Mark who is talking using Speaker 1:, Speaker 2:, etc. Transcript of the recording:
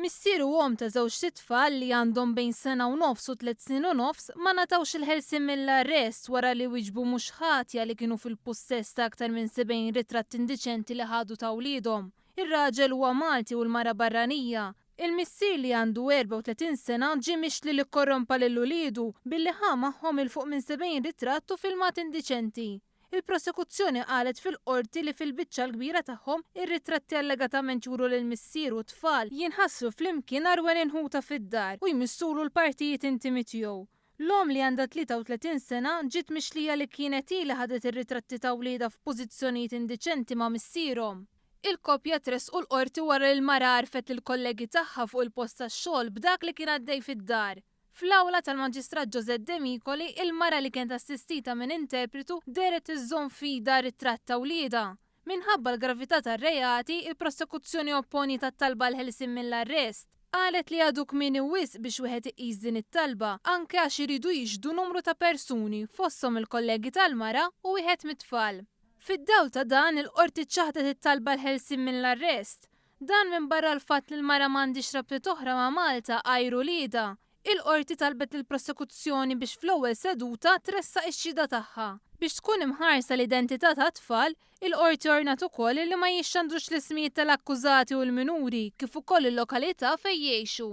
Speaker 1: Missier u omm ta' żewġt itfal li għandhom bejn sena u nofs u tlett snin u nofs ma ngħatawx il-ħelsien mill-arrest wara li wieġbu mhux ħatja li kienu fil-pussess ta' aktar minn 70 ritratt indiċenti li ħadu ta' wliedhom. Ir-raġel huwa Malti u l-mara barranija. Il-missier li għandu 34 sena ġie mixli li kkorrompa lil uliedu billi ħa magħhom 'il fuq minn 70 ritratt u filmat indiċenti. Il-prosekuzzjoni qalet fil-Qorti li fil-biċċa l-kbira tagħhom, ir-ritratti allegatament juru lil missier u t-tfal jinħaslu flimkien għarwel inħuta fid-dar u jmissulu l-partijiet intimi tiegħu. L-omm li għandha 33 sena ġiet mixlija li kienet hi li ħadet ir-ritratti ta' wliedha f'pożizzjonijiet indiċenti ma' missierhom. Il-koppja tressqu l-Qorti wara li l-mara għarrfet lill-kollegi tagħha fuq il-post tax-xogħol b'dak li kien għaddej fid-dar. Fl-awla tal-Maġistrat Josette Demicoli, il-mara li kienet assistita minn interpretu dehret iżżomm f'idha ritratt ta' wliedha. Minħabba l-gravità tar-reati, il-prosekuzzjoni opponiet għat-talba għall-ħelsien mill-arrest. Qalet li għadu kmieni wisq biex wieħed iqis din it-talba, anke għax iridu jixhdu numru ta' persuni, fosthom il-kollegi tal-mara u wieħed mit-tfal. Fid-dawl ta' dan, il-Qorti ċaħdet it-talba għall-ħelsien mill-arrest. Dan minbarra l-fatt li l-mara ma għandhiex rabtiet oħra ma' Malta għajr uliedha. Il-Qorti talbet lill-prosekuzzjoni biex fl-ewwel seduta tressaq ix-xhieda tagħha. Biex tkun imħarsa l-identità tat-tfal, il-Qorti ordnat ukoll li ma jixxandrux l-ismijiet tal-akkużati u l-minuri kif ukoll il-lokalità fejn jgħixu.